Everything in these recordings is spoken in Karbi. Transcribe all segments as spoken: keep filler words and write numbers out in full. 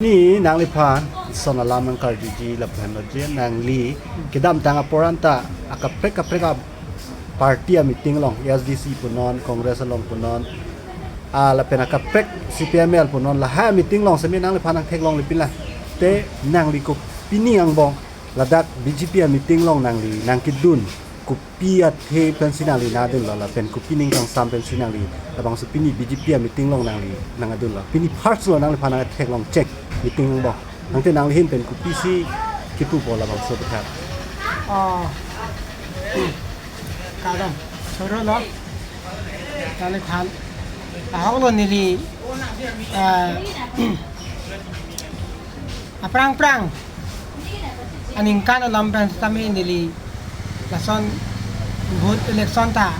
Ni nangliphan ison alam nangkarjuji lapen lodje nangli kedamtang apor anta akaprek kaprek a party a meeting along, A S D C punon, Congress along punon, ah, lapen akaprek C P M L punon, lahai meeting along semi nangliphan nangtheklongle pinlang. Te nangli kopini angbong ladak B J P a meeting along nangli nangkedun, kopi athe pensi nangli nangdunlo lapen kopi ning kangsam pensi nangli labangso pini B J P a meeting along nangli nangdunlo? Pini first lo nangliphan nangtheklong cheng meeting angbong. Tangte nangli ahin pen kopisi kipupo labangso aphuthak? Oh. Kadam. Soro lo. Nangliphan. Ahok lo neli, eh, aphrang phrang aningkan alam pen sitame neli lason vote election ta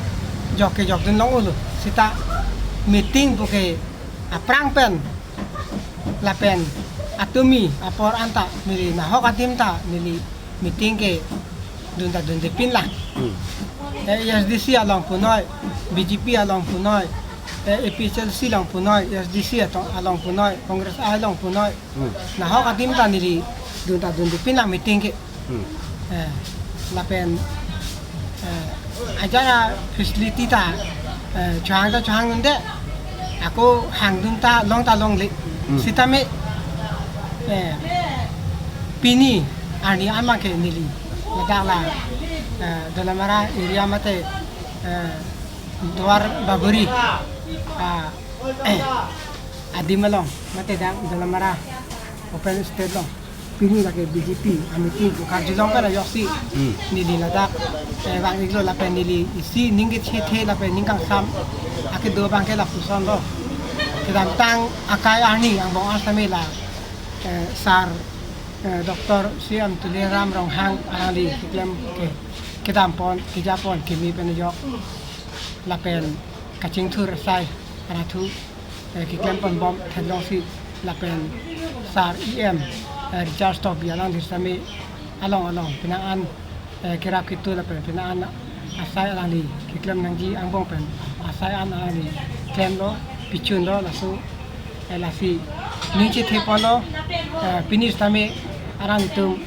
jok kejokdun long-olo. Sita meeting puke aphrang pen lapen atumi apor anta neli nahok adim ta neli meeting kedun ta dunde pinlang. Hmm. Eh, A S D C along punoi, B J P along punoi, eh, A P H L C along punoi, A S D C atong along punoi, Congress along punoi. Hmm. Nahok adim ta neli dun ta dunde pinlang meeting ke. Hmm. Eh, lapen, eh, ajara facility ta, eh, chohang ta chohangdunde, ako hangdun ta long ta longle. Hmm. Sitame, eh, pini arni ama ke neli ladak la, eh, Dolamara area mate, eh, Duar Bagori, ah, eh, adim along mate dak Dolamara open stage along pini lake B J P a meeting pu karjulong pen ajoksi. Hmm. Neli ladak, eh, vang-iklo lapen neli isi ning kechethe lapen ning kangsam akedo abangke lapuson lo. Kedamtang akai arni angbong asame la, eh, sar, eh, Doctor C M Tuliram Ronghang alangli keklem ke, kedam pon, keja pon, kimi pen ajok lapen kachingthur asai arathu, eh, keklem ponbom theklongsi lapen sar E M, eh, Richard Tokbi alangli sitame along along penang an, eh, kerap ketu lapen penang an asai alangli keklem nangji angbong pen asai an alangli klemlo, pichunlo laso, eh, lasi ning chethe ponlo, eh, pini sitame alanglitum,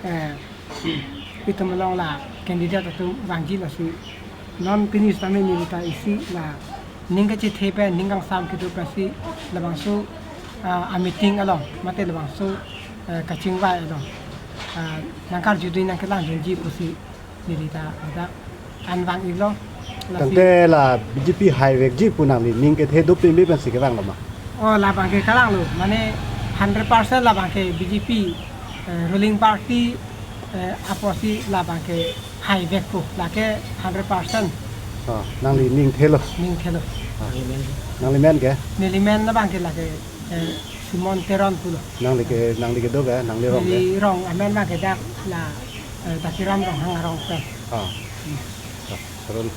eh, itum along la candidate atum vangji lasi non pini sitame neli ta isi la ning kachethe pen ning kangsam kedo pensi labangso, ah, a meeting along mate labangso, eh, kachingvai along, ah, nangkarjudun nangkelangdunji pusi neli ta ladak an vang-iklo. Lasi tangte la B J P haivekji pu nangli ning kethe dopeme pensi kevanglo ma? Oh, labangke kalanglo, mane hundred percent labangke B J P, eh, ruling party, eh, apotsi labangke haivekpo, lake hundred percent. Oh, nangli ning thelo? Ning thelo. Ah. Nangli men ke? Neli men labangke lake, eh, Simon Teron pulo. Nangli ke, nangli kedo ke, nangli rong ke? Neli rong amen abangke dak la, eh, Dakiram Ronghang arong pen. Ah. Hmm. Ah, Teron.